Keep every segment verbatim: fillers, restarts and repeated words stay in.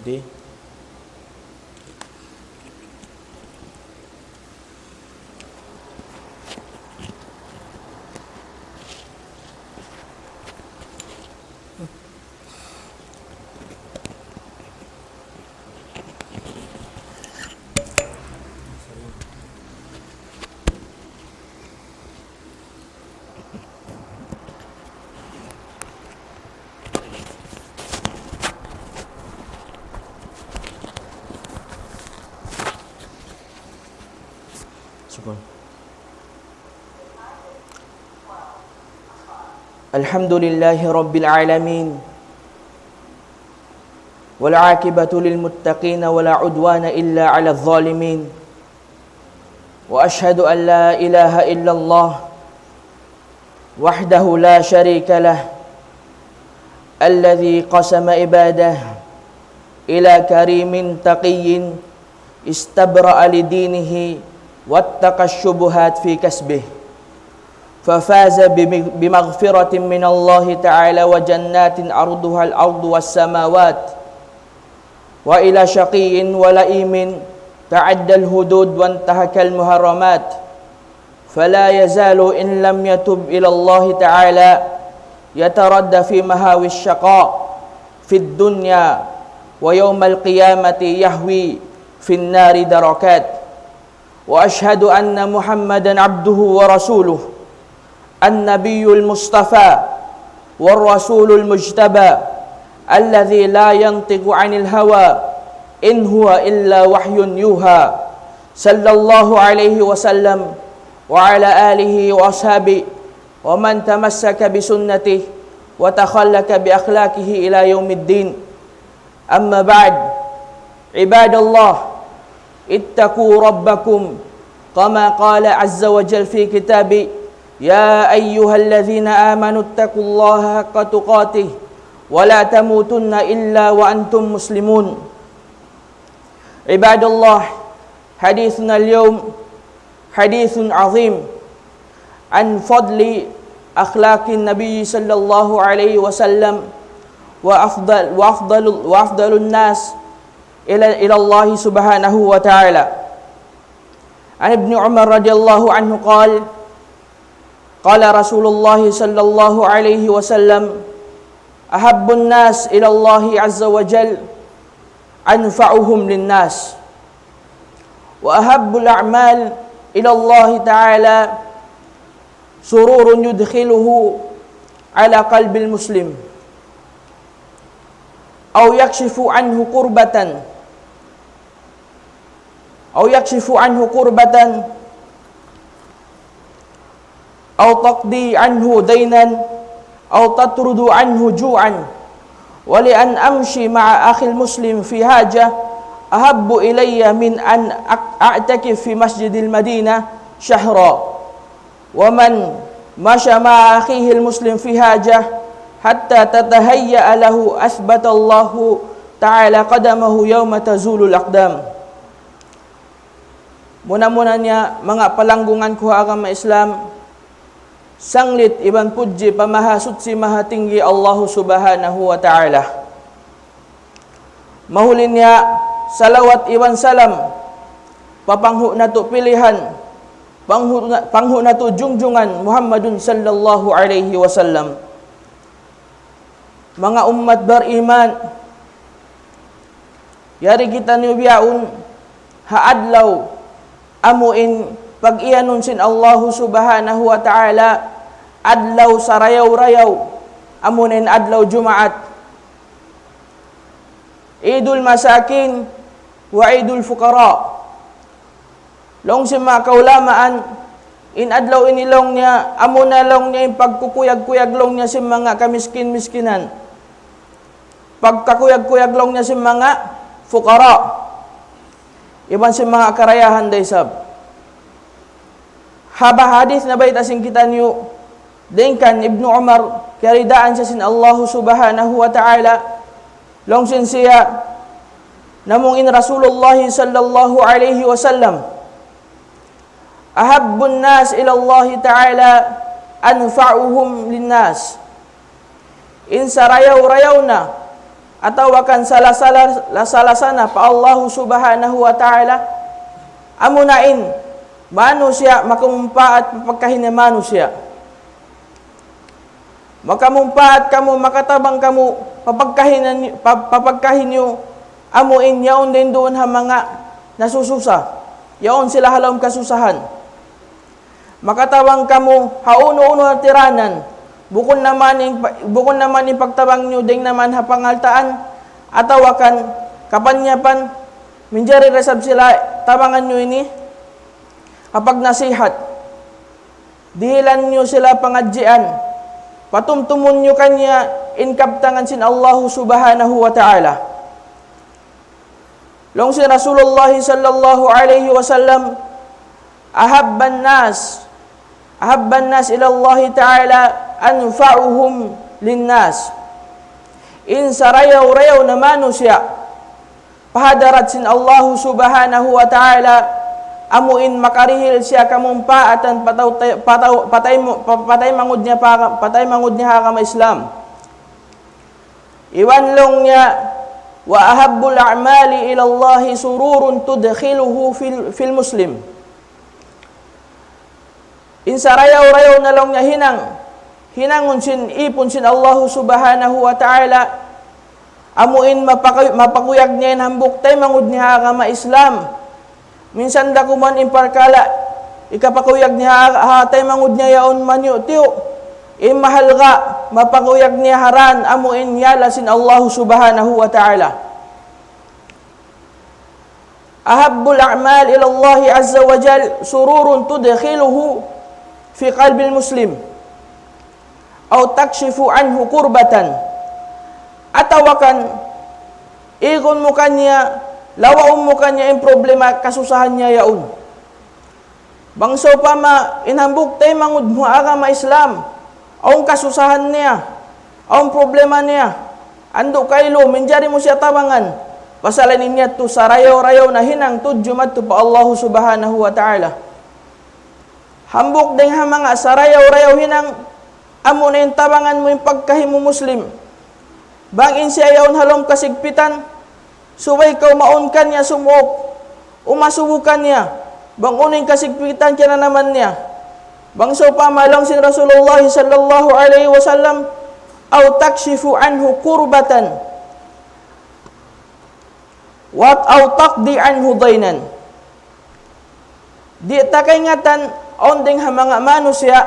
Di. Sukun. الحمد لله رب العالمين، والعاقبة للمتقين، ولا عدوان إلا على الظالمين، وأشهد أن لا إله إلا الله وحده لا شريك له، الذي قسم عباده إلى كريم تقي استبرأ لدينه واتقى الشبهات في كسبه، ففاز بم-، بمغفرة من الله تعالى وجنات عرضها الأرض والسماوات، وإلى شقي ولئيم تعدى الحدود وانتهك المحرمات، فلا يزال إن لم يتب إلى الله تعالى يتردى في مهاوي الشقاء في الدنيا، ويوم القيامة يهوي في النار دركات. وأشهد أن محمدا عبده ورسوله، النبي المصطفى والرسول المجتبى، الذي لا ينطق عن الهوى إن هو إلا وحي يوحى، صلى الله عليه وسلم وعلى آله وأصحابه ومن تمسك بسنته وتخلق بأخلاقه إلى يوم الدين. أما بعد، عباد الله، اتقوا ربكم، كما قال عز وجل في كتابه: يا أيها الذين آمنوا اتقوا الله حق تقاته ولا تموتن إلا وأنتم مسلمون. عباد الله، حديثنا اليوم حديث عظيم عن فضل أخلاق النبي صلى الله عليه وسلم وأفضل، وأفضل، وأفضل الناس إلى، إلى الله سبحانه وتعالى. عن ابن عمر رضي الله عنه قال: قال رسول الله صلى الله عليه وسلم: أحب الناس إلى الله عز وجل أنفعهم للناس، وأحب الأعمال إلى الله تعالى سرور يدخله على قلب المسلم، أو يكشف عنه كربة، أو يكشف عنه كربة، أو تقضي عنه دينا، أو تطرد عنه جوعا، ولأن أمشي مع أخي المسلم في حاجة أحب إلي من أن أعتكف في مسجد المدينة شهرا. ومن مشى مع أخيه المسلم في حاجة حتى تتهيأ له أثبت الله تعالى قدمه يوم تزول الأقدام. Muna-muna niya, manga palanggungan ku ha agama Islam, sanglit iban pudji pa Mahasuchi Mahatinggi Allahu Subhanahu wa Ta'ala. Mahuli niya, salawat iban salam pa panghu' natu' pilihan, panghu' na-, panghu' natu' jungjungan, Muhammadun sallallahu alayhi wasallam. Manga ummat bariman, yari kitaniyu bihaun ha adlaw amu in pag-iyanun sin Allahu Subhanahu wa Ta'ala, adlaw sarayaw-rayaw, amu in adlaw Jumaat. Idul Masakin wa Idul Fuqara. Laung sin manga kaulamaan, in adlaw ini laung niya, amuna laung niya in pagkukuyag-kuyag laung niya sin manga kamiskin-miskinan. Pagkakuyag-kuyag laung niya sin manga fuqara. Iban sin manga karayahan da isab. Ha ba hadith nabayta' sin kitaniyu, dayn kan Ibnu Umar, kiyaridaan siya sin Allahu Subhanahu wa Ta'ala, laung sin siya, namung in Rasulullah sallallahu alayhi wasallam, أحب الناس إلى الله تعالى أنفعهم للناس. In sarayaw-rayaw na atawa kan sala-sala-, sala-sala na pa Allahu Subhanahu wa Ta'ala, amuna in manusiya' makamumpaat pa pagkahi niya manusiya'. Makamumpaat kamu, makatabang kamu, pa pagkahi niyu, pa, pa pagkahi niyu, amu in yaun dayn duun ha manga nasususa. Yaun sila ha lawm kasusahan. Makatabang kamu ha unu-unu na tiranan. Bukun na man in, bukun na man in pagtabang niyu dayn na man ha pangaltaan, atawa kan kapanyapan, minjari da isab sila tabangan niyu ini, ha pagnasihat. Dihilan niyu sila pangadjian. Patumtumun niyu kaniya in kabtangan sin Allahu Subhanahu wa Ta'ala. Laung sin Rasulullah sallallahu alayhi wasallam, "Ahabban nas, ahabban nas ilallahi ta'ala anfa'uhum linnas." In sarayaw-rayaw na manusiya' pa hadarat sin Allahu Subhanahu wa Ta'ala, amu in makarihil siya kamumpaatan pa tau-, pa tau-, pa taymu-, pa, pa taymanghud niya pa, pa taymanghud niya ha agama Islam. Iban laung niya, "Wa ahabbul a'mali ilallahi sururun tudkhiluhu fil, fil muslim." In sarayaw-rayaw na laung niya hinang, hinangun sin ipun sin Allahu Subhanahu wa Ta'ala, amu in mapakay-, mapakuyag niya in hambuuk taymanghud niya ha agama Islam. Minsan da kuman in parkala', ikapakuyag niya ha, ha taymanghud niya yaun maniyu'-tiyu'. In mahalga', mapakuyag niya ha dan, amu in yala sin Allahu Subhanahu wa Ta'ala. Ahabbul a'mal ilallahi azza wa jal, sururun tudkhiluhu fi qalbil muslim. Aw takshifu anhu kurbatan. Atawa kan, igun mu kaniya, lawaun mu kaniya in problema kasusahan niya yaun. Bang sawpama in hambuuk taymanghud mu ha agama Islam, awn kasusahan niya, awn problema niya, andu' kailu, minjari mu siya tabangan, pasal in yadtu sarayaw-rayaw na hinang tudju madtu pa Allahu Subhanahu wa Ta'ala. Hambuuk dayn ha manga sarayaw-rayaw hinang, amu na in tabangan mu in pagkahi mu Muslim. Bang in siya yaun ha lawm kasigpitan, subay kaw mawn kaniya sumuuk, umasubu kaniya, bang unu in kasigpitan kinanaman niya. Bang sawpama laung sin Rasulullah sallallahu alayhi wasallam, "Aw takshifu anhu kurbatan, wa aw taqdi anhu daynan." Di' ta kaingatan, awn dayn ha manga manusiya',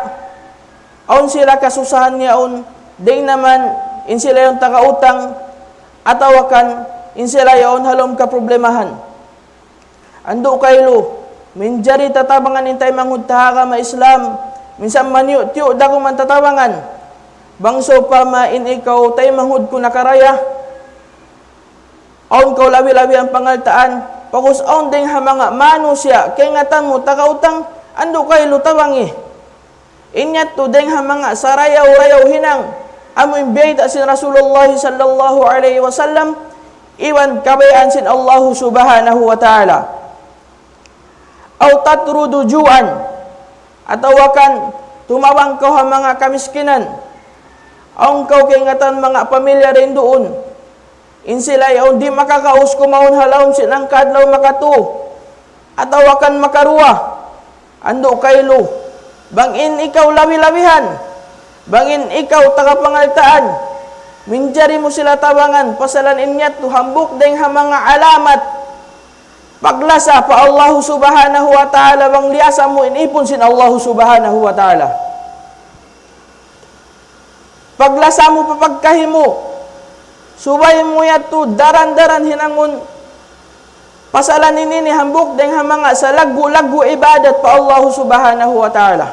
awn sila kasusahan yaun, dayn na man in sila yaun taga utang, atawa kan in sila yaun ha lawm kaproblemahan. Andu' kailu, minjari ta tabangan in taymanghud ta ha agama Islam, minsan maniyu'-tiyu' da kuman ta tabangan. Bang sawpama in ikaw taymanghud ku nakaraya, awn kaw labi-labihan pangaltaan, pag'ubus awn dayn ha manga manusiya', kaingatan mu taga utang, andu' kailu tabangi. In yadtu dayn ha manga sarayaw-rayaw hinang, amu in biyayta' sin Rasulullah sallallahu alayhi wasallam, iban kabayaan sin Allahu Subhanahu wa Ta'ala. Aw tatrudu ju'an, atawa kan tumabang kaw ha manga kamiskinan. Awn kaw kaingatan manga pamilya dayn duun. In sila yaun di' makagaus kumaun ha lawm sin hangka adlaw makatu. Atawa kan makaruwa. Andu' kailu. Bang in ikaw labi-labihan. Bang in ikaw taga pangaltaan. Minjari mu sila tabangan. Pasalan in yadtu hambuuk dayn ha manga alamat paglasa pa Allahu Subhanahu wa Ta'ala, bang liyasa mu in ipun sin Allahu Subhanahu wa Ta'ala. Paglasa mu pa pagkahi mu, subay mu yadtu daran-daran hinangun, pasalan ini in hambuuk dayn ha manga salaggu'-laggu' ibadat pa Allahu Subhanahu wa Ta'ala.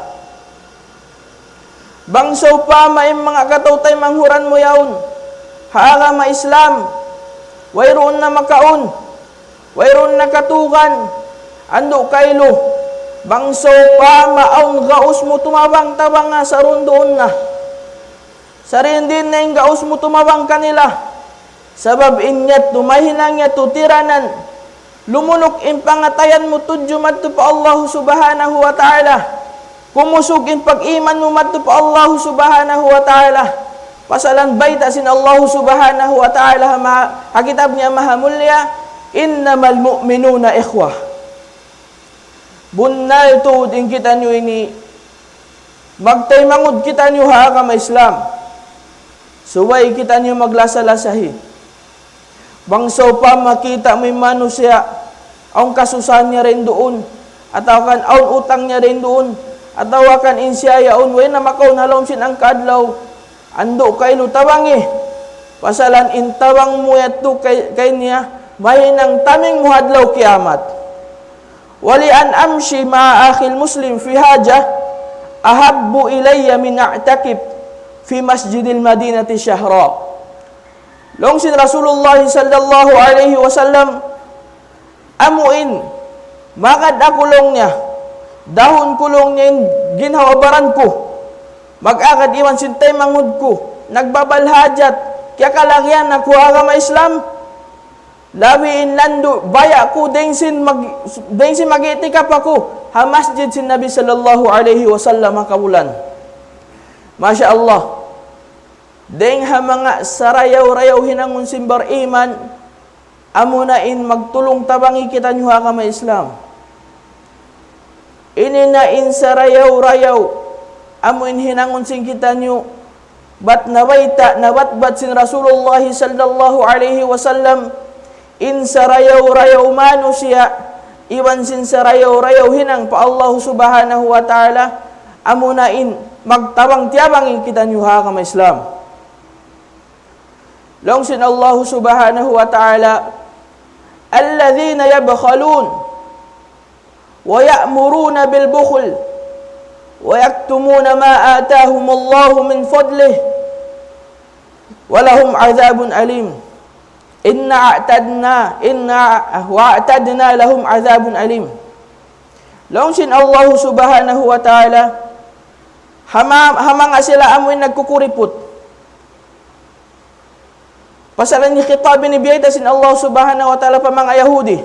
Bang sawpama in manga kataw-taymanghuran mu yaun ha agama Islam, wayruun na makaun, wayruun na katugan, andu' kailu, bang sawpama awn gaus mu tumabang, tabanga sa duun na. Sa' diin na in gaus mu tumabang kanila. Sabab in yadtu, mahinang yadtu tiranan. Lumunuk in pangatayan mu tudju madtu pa Allahu Subhanahu wa Ta'ala. Kumusug in pag-iman mu madtu pa Allahu Subhanahu wa Ta'ala. Pasalan bayta' sin Allahu Subhanahu wa Ta'ala ha ma-, ha kitab niya mahamulya, إنما المؤمنون إخوة. Bunnal tuud in kitaniyu ini, magtaymanghud kitaniyu ha agama Islam. Subay kitaniyu maglasa-lasahi. Bang sawpama kita' mu in manusiya', awn kasusahan niya dayn duun, atawa kan awn utang niya dayn duun, atawa kan in siya yaun, way na makaun ha lawm sin hangka adlaw, andu' kailu tabangi. Pasalan in tabang mu yadtu kay-, kayniya, mahinang taming mu ha adlaw kiyamat. ولأن أمشي مع أخي المسلم في حاجة أحب إلي من أعتكف في مسجد المدينة شهرا. Laung sin Rasulullah sallallahu alayhi wasallam, amu in, magad aku laung niya, dahun ku laung niya in ginhawa-baran ku, mag-agad iban sin taymanghud ku, nagbabal hajat, kiyakalagihan aku ha agama Islam, labi in landu', baya' ku dayn sin mag-, dayn sin mag-i'tikaf aku ha masjid sin Nabi sallallahu alayhi wasallam ha kabulan. Masha Allah. Dayn ha manga sarayaw-rayaw hinangun sin bariman, amuna in magtulung-tabangi kitaniyu ha agama Islam. Ini na in sarayaw-rayaw, amu in hinangun sin kitaniyu, bat nabayta', nabatbat sin Rasulullah sallallahu alayhi wasallam, in sarayaw-rayaw manusiya', iban sin sarayaw-rayaw hinang pa Allah Subhanahu wa Ta'ala, amuna in magtabang-tiyabangi kitaniyu ha agama Islam. Laung sin Allah Subhanahu wa Ta'ala, الذين يبخلون ويأمرون بالبخل ويكتمون ما آتاهم الله من فضله ولهم عذاب أليم. إنا أعتدنا، إنا، وأعتدنا لهم عذابا أليما. Laung sin Allah Subhanahu wa Ta'ala, ha ma-, ha manga sila amu in nagkukuriput. Pasalan ini khitab ini biyayta' sin Allah Subhanahu wa Ta'ala pa manga Yahudi.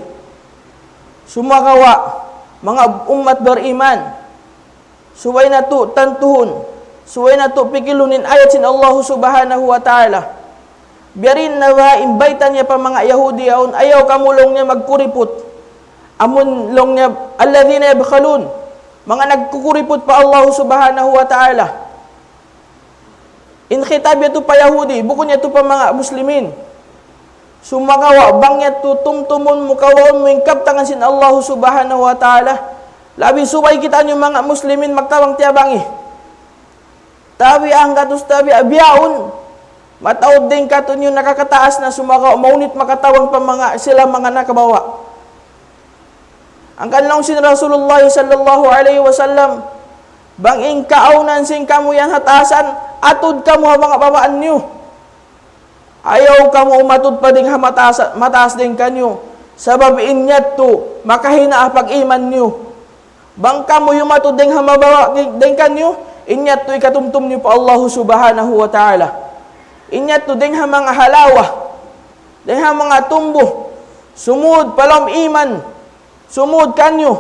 Sumagawa', manga ummat bariman. Subay natu' tantuhun. Subay natu' pikilun in ayat sin Allah Subhanahu wa Ta'ala. Biya' diin na ba in bayta' niya pa manga Yahudi yaun, ayaw kamu laung niya magkuriput. Amun laung niya, الذين يبخلون. Manga nagkukuriput pa Allah Subhanahu wa Ta'ala. In khitab yadtu pa Yahudi, bukun yadtu pa manga Muslimin. Sumagawa', bang yadtu tumtumun mu, kawaun mu in kabtangan sin Allah Subhanahu wa Ta'ala, labi subay kitaniyu manga Muslimin magtabang-tiyabangi. Tabi' hanggatus tabi' bihaun, mataud dayn katu'niyu nakakataas na, sumagawa' mahunit makatabang pa manga sila manga nakabawa'. Hangkan laung sin Rasulullah sallallahu alayhi wasallam, bang in kaawnan sin kamu yan ha taasan, atud kamu ha manga babaan niyu. Ayaw kamu umatud pa dayn ha mataas, mataas dayn kaniyu. Sabab in yadtu, makahina' ha pag-iman niyu. Bang kamu yumatud dayn ha mababa' dayn kaniyu, in yadtu ikatumtum niyu pa Allah Subhanahu wa Ta'ala. In yadtu dayn ha manga halawa, dayn ha manga tumbu, sumud pa lawm iman, sumud kaniyu.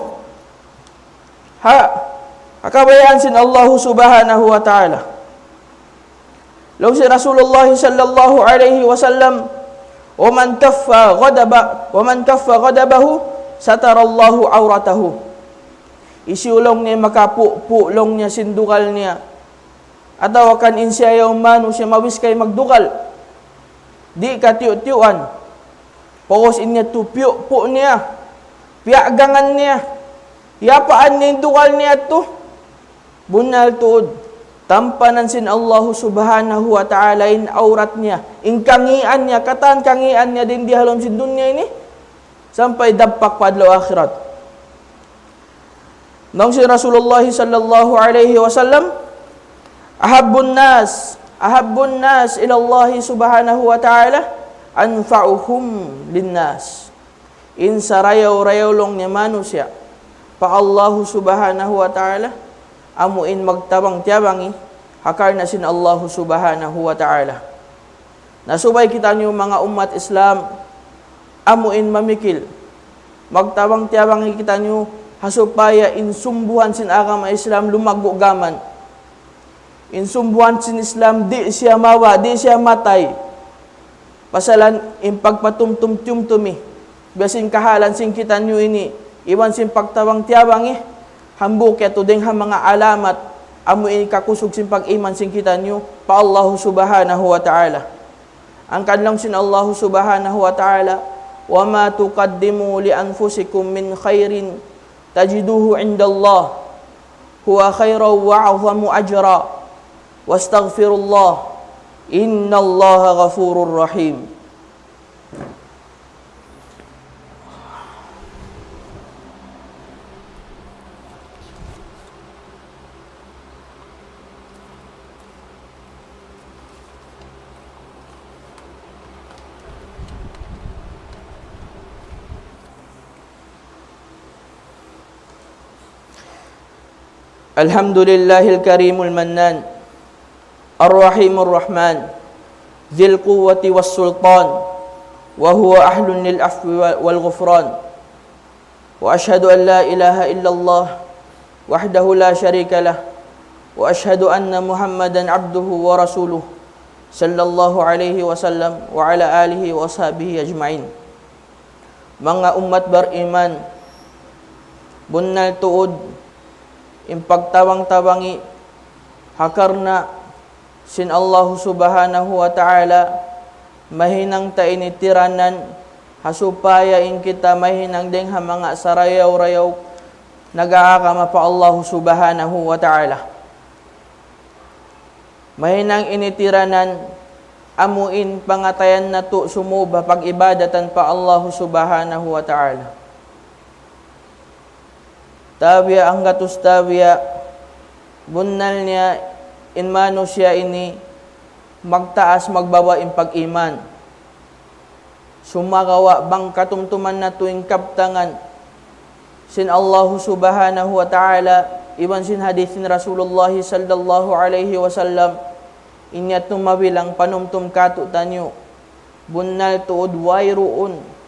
Ha, ha kabayaan sin Allah Subhanahu wa Ta'ala. Laung sin Rasulullah sallallahu alayhi wasallam, ومن كف غضب، ومن كف غضبه ستر الله عورته. Hisiyu laung niya makapu'-pu' laung niya sin dugal niya, atawa kan in siya yaun manusiya' mabiskay magdugal, di' katiyu'-tiyuan. Pag'ubus in yadtu piyu'-pu' niya, piyagangan niya, hiyapaan niya in dugal niya yadtu. Bunnal tuud, tampanan sin Allah Subhanahu wa Ta'ala in awrat niya, in kangīan niya, katan kangīan niya dayn di ha lawm sin dunya ini, sampay dampak pa adlaw akhirat. Laung sin Rasulullah sallallahu alayhi wasallam, أحب الناس، أحب الناس إلى الله سبحانه وتعالى أنفعهم للناس. In sarayaw-rayaw laung niya manusiya' pa Allahu Subhanahu wa Ta'ala, amu in magtabang-tiyabangi ha karna' sin Allahu Subhanahu wa Ta'ala. Na subay kitaniyu manga ummat Islam, amu in mamikil, magtabang-tiyabangi kitaniyu ha supaya in sumbuhan sin agama Islam lumaggu' gam mayan. In sumbuhan sin Islam, di' siya mawa', di' siya matay. Pasalan in pagpatumtum-tumtumi. Biya' sin kahalan sin kitaniyu ini, iban sin pagtabang-tiyabangi, hambuuk yadtu dayn ha manga alamat, amu in kakusug sin pag-iman sin kitaniyu, pa Allahu Subhanahu wa Ta'ala. Hangkan laung sin Allahu Subhanahu wa Ta'ala, وما تقدموا لأنفسكم من خير تجدوه عند الله هو خيرا وأعظم أجرا واستغفروا الله إن الله غفور رحيم. الحمد لله الكريم المنان، الرحيم الرحمن، ذي القوة والسلطان، وهو أهل للعفو والغفران. وأشهد أن لا إله إلا الله وحده لا شريك له، وأشهد أن محمدا عبده ورسوله، صلى الله عليه وسلم وعلى آله وأصحابه أجمعين. Manga ummat bariman, bunnal tuud in pagtabang-tabangi ha karna' sin Allahu Subhanahu wa Ta'ala, mahinang ta ini tiranan, ha supaya in kita mahinang dayng ha manga sarayaw-rayaw nag-aagama pa Allahu Subhanahu wa Ta'ala. Mahinang ini tiranan, amu in pangatayan natu' sumūb ha pag-ibadatan pa Allahu Subhanahu wa Ta'ala. Tabiya' hanggatus tabiya', bunnal niya in manusiya' ini magtaas magbaba' in pag-iman. Sumagawa' bang katumtuman natu' in kabtangan sin Allahu Subhanahu wa Ta'ala, iban sin hadith sin Rasulullah sallallahu alayhi wasallam, in yadtu mabilang panumtum kātu'niyu. Bunnal tuud wayruun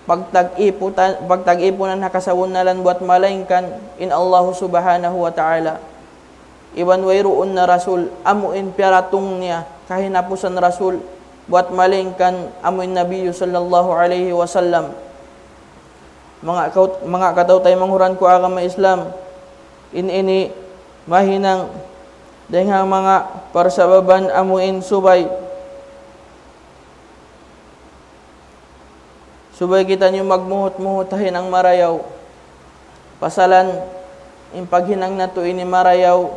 pagtag-iputan, pagtag-ipunan ha kasabunnalan buwat malaingkan in Allahu Subhanahu wa Ta'ala. Iban wayruun na rasul, amu in piyaratung niya, kahinapusan rasul, buwat malaingkan amu in Nabiyyu sallallahu alayhi wasallam. Manga kaw-, manga kataw-taymanghuran ku agama Islam, in ini mahinang dayng ha manga parsababan amu in subay Subay kitaniyu magmuhut-muhut ha hinang marayaw. Pasalan, in paghinang natu' ini marayaw,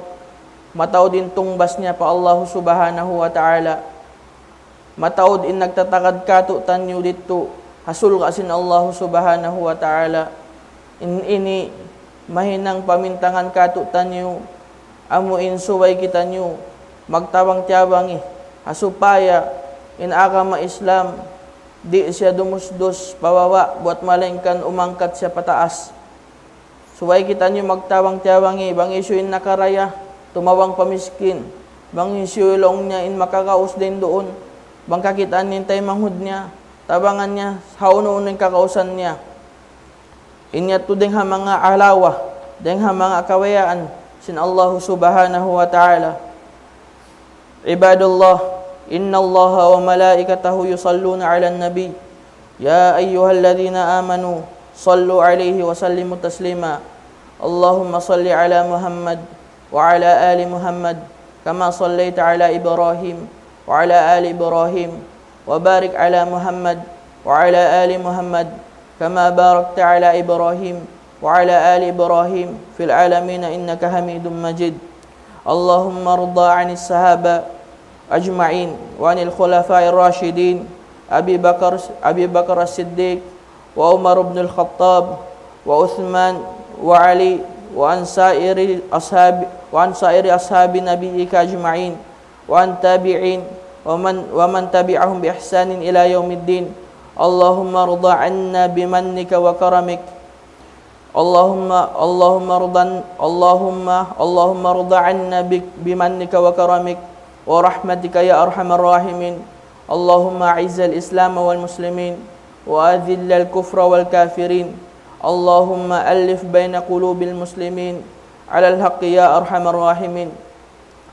mataud in tungbas niya pa Allahu Subhanahu wa Ta'ala. Mataud in nagtatagad kātu'niyu didtu ha surga' sin Allahu Subhanahu wa Ta'ala. In ini mahinang pamintangan kātu'niyu, amu in subay kitaniyu magtabang-tiyabangi, ha supaya in agama Islam di' siya dumusdus pababa' buwat malaingkan umangkat siya pataas. Subay kitaniyu magtabang-tiyabangi, bang hisiyu in nakaraya, tumabang pa miskin, bang hisiyu laung niya in makagaus dayn duun, bang kakitaan niya in taymanghud niya, tabangan niya, hawnu-hawnu in kagausan niya. In yadtu dayng ha manga alawa, dayng ha manga kabayaan sin Allahu Subhanahu wa Ta'ala. عباد الله، إن الله وملائكته يصلون على النبي، يا أيها الذين آمنوا صلوا عليه وسلموا تسليما. اللهم صل على محمد وعلى آل محمد كما صليت على إبراهيم وعلى آل إبراهيم وبارك على محمد وعلى آل محمد كما باركت على إبراهيم وعلى آل إبراهيم في العالمين إنك حميد مجيد. اللهم ارض عن الصحابة أجمعين وعن الخلفاء الراشدين أبي بكر، أبي بكر الصديق وعمر بن الخطاب وعثمان وعلي وعن سائر أصحاب، وعن سائر أصحاب نبيك أجمعين وعن تابعين ومن، ومن تبعهم بإحسان إلى يوم الدين. اللهم ارض عنا بمنك وكرمك. اللهم، اللهم ارض عن-، اللهم، اللهم ارض عنا بك-، بمنك وكرمك ورحمتك يا أرحم الراحمين. اللهم أعز الإسلام والمسلمين وأذل الكفر والكافرين. اللهم ألف بين قلوب المسلمين على الحق يا أرحم الراحمين.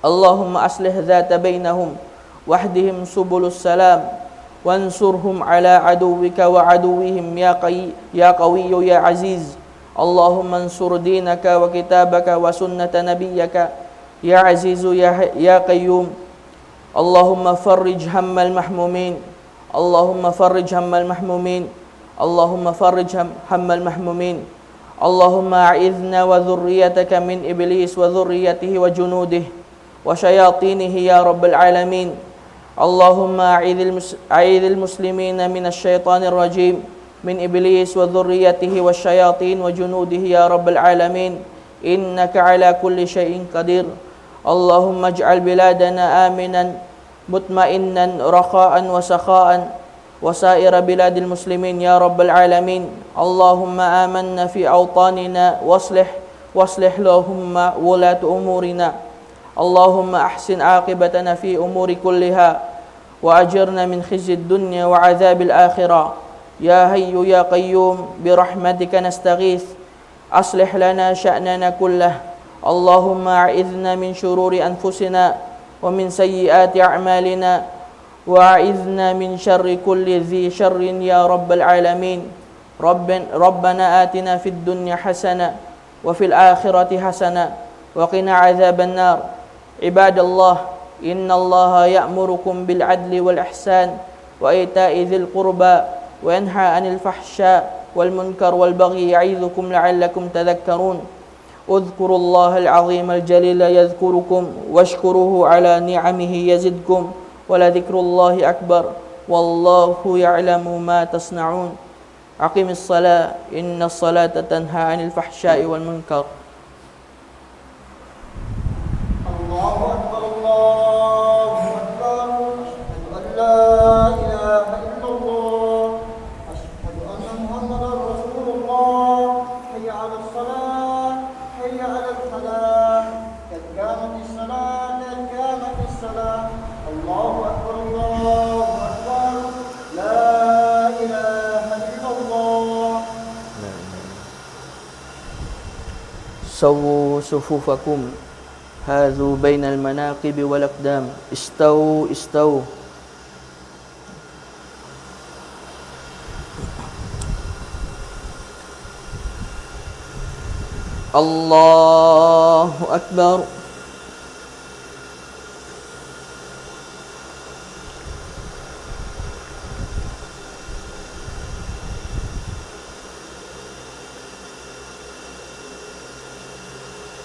اللهم أصلح ذات بينهم واهدهم سبل السلام وانصرهم على عدوك وعدوهم يا قي-، يا قوي يا عزيز. اللهم انصر دينك وكتابك وسنة نبيك يا عزيز يا ح-، يا قيوم. اللهم فرج هم المهمومين. اللهم فرج هم المهمومين. اللهم فرج هم، هم المهمومين. اللهم أعذنا وذريتك من إبليس وذريته وجنوده وشياطينه يا رب العالمين. اللهم أعذ المس-، أعذ المسلمين من الشيطان الرجيم، من إبليس وذريته والشياطين وجنوده يا رب العالمين. إنك على كل شيء قدير. اللهم اجعل بلادنا آمنا مطمئنا رخاء وسخاء وسائر بلاد المسلمين يا رب العالمين. اللهم آمنا في أوطاننا وأصلح، وأصلح اللهم ولاة أمورنا. اللهم أحسن عاقبتنا في أمور كلها وأجرنا من خزي الدنيا وعذاب الآخرة. يا حي يا قيوم برحمتك نستغيث. أصلح لنا شأننا كله. اللهم أعذنا من شرور أنفسنا ومن سيئات أعمالنا وأعذنا من شر كل ذي شر يا رب العالمين. رب-، ربنا آتنا في الدنيا حسنة وفي الآخرة حسنة وقنا عذاب النار. عباد الله، إن الله يأمركم بالعدل والإحسان وإيتاء ذي القربى وينهى عن الفحشاء والمنكر والبغي يعظكم لعلكم تذكرون. اذكروا الله العظيم الجليل يذكركم واشكروه على نعمه يزدكم ولذكر الله أكبر والله يعلم ما تصنعون. أقم الصلاة إن الصلاة تنهى عن الفحشاء والمنكر. الله أكبر، الله أكبر. أشهد أن لا إله إلا الله. أشهد أن محمدا رسول الله. حي على الصلاة، حي على الفلاح. قد قامت الصلاة، قد قامت الصلاة. الله أكبر، الله أكبر. لا إله إلا الله. سووا صفوفكم، حاذوا بين المناكب والأقدام. استووا، استووا. الله أكبر.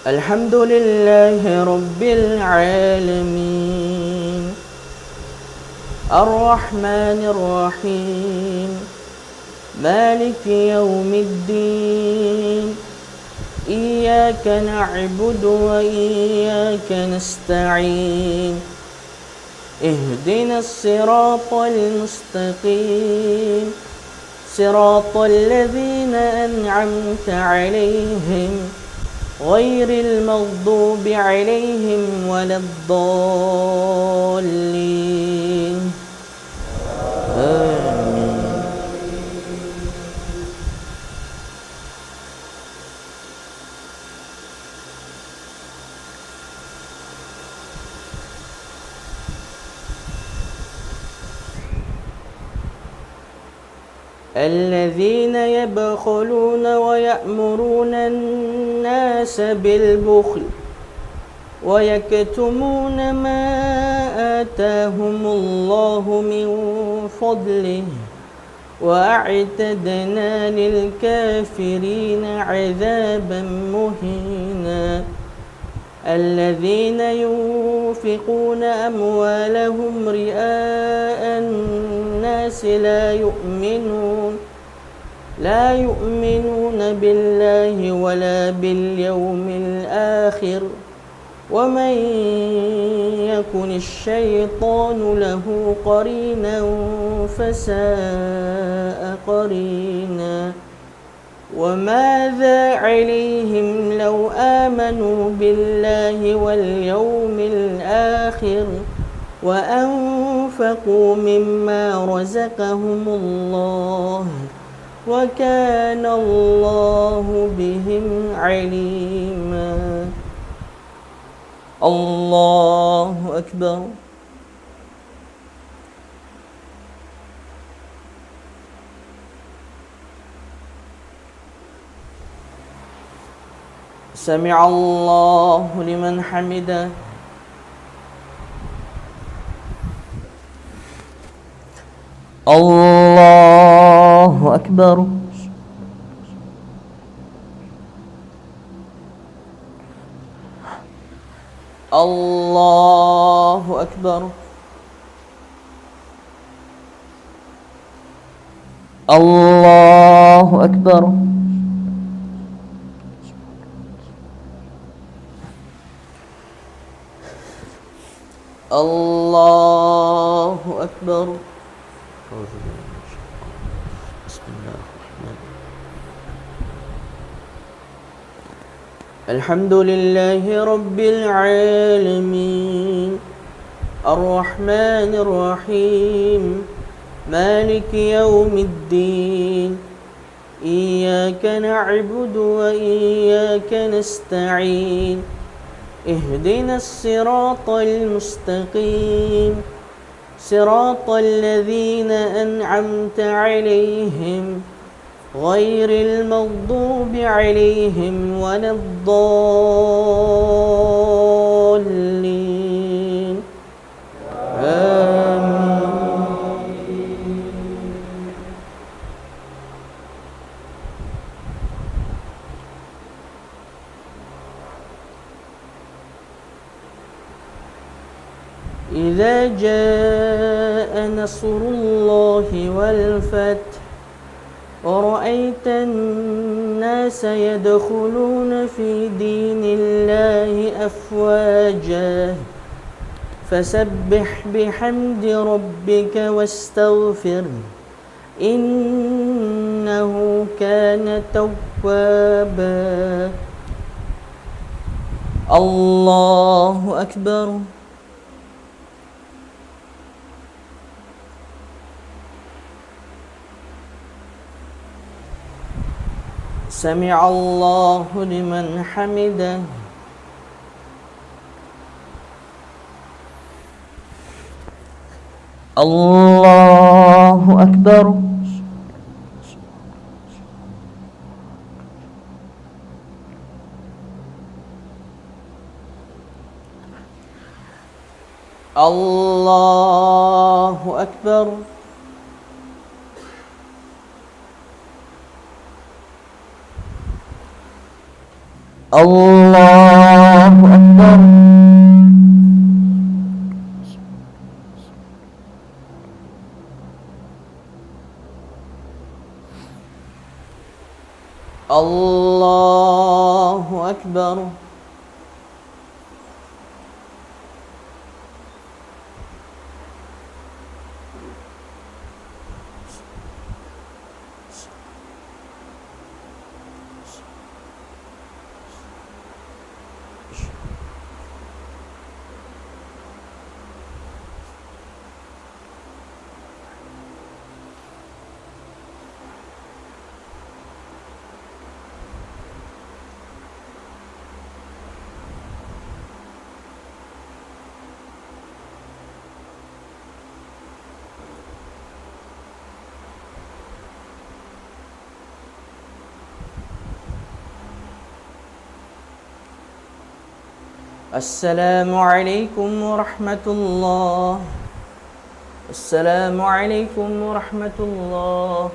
الحمد لله رب العالمين. الرحمن الرحيم. مالك يوم الدين. إياك نعبد وإياك نستعين. اهدنا الصراط المستقيم. صراط الذين أنعمت عليهم غير المغضوب عليهم ولا الضالين. آمين. الذين يبخلون ويأمرون الناس بالبخل ويكتمون ما آتاهم الله من فضله وأعتدنا للكافرين عذابا مهينا. الذين ينفقون أموالهم رئاء الناس لا يؤمنون، لا يؤمنون بالله ولا باليوم الآخر، ومن يكن الشيطان له قرينا فساء قرينا. وماذا عليهم لو آمنوا بالله واليوم الآخر وأنفقوا مما رزقهم الله وكان الله بهم عليما. الله أكبر. سمع الله لمن حمده. الله أكبر. الله أكبر. الله أكبر. الله أكبر. بسم الله الرحمن الرحيم. الحمد لله رب العالمين. الرحمن الرحيم. مالك يوم الدين. إياك نعبد وإياك نستعين. اهدنا الصراط المستقيم. صراط الذين أنعمت عليهم غير المغضوب عليهم ولا الضالين. آمين. إذا جاء نصر الله والفتح ورأيت الناس يدخلون في دين الله أفواجا فسبح بحمد ربك واستغفره إنه كان توابا. الله أكبر. سمع الله لمن حمده. الله أكبر. الله أكبر. الله أكبر. الله أكبر. السلام عليكم ورحمة الله. السلام عليكم ورحمة الله.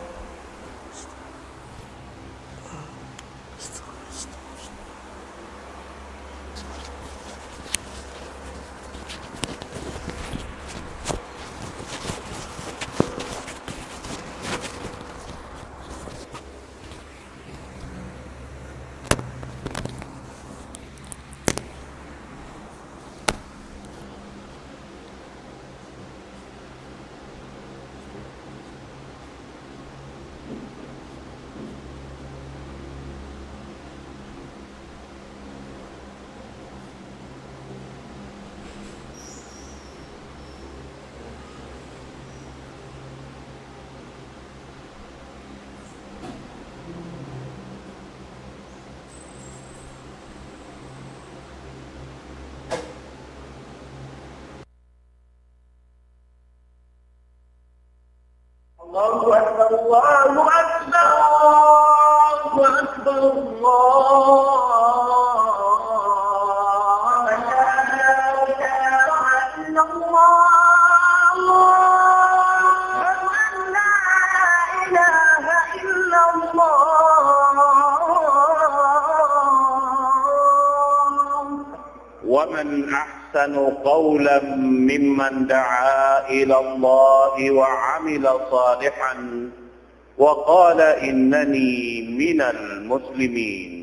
الله أكبر، الله أكبر، الله أكبر، الله أكبر. أشهد أن لا إله إلا الله. أشهد أن لا إله إلا الله. ومن أحسن قولا ممن دعا إلى الله وعمل صالحا وقال إنني من المسلمين.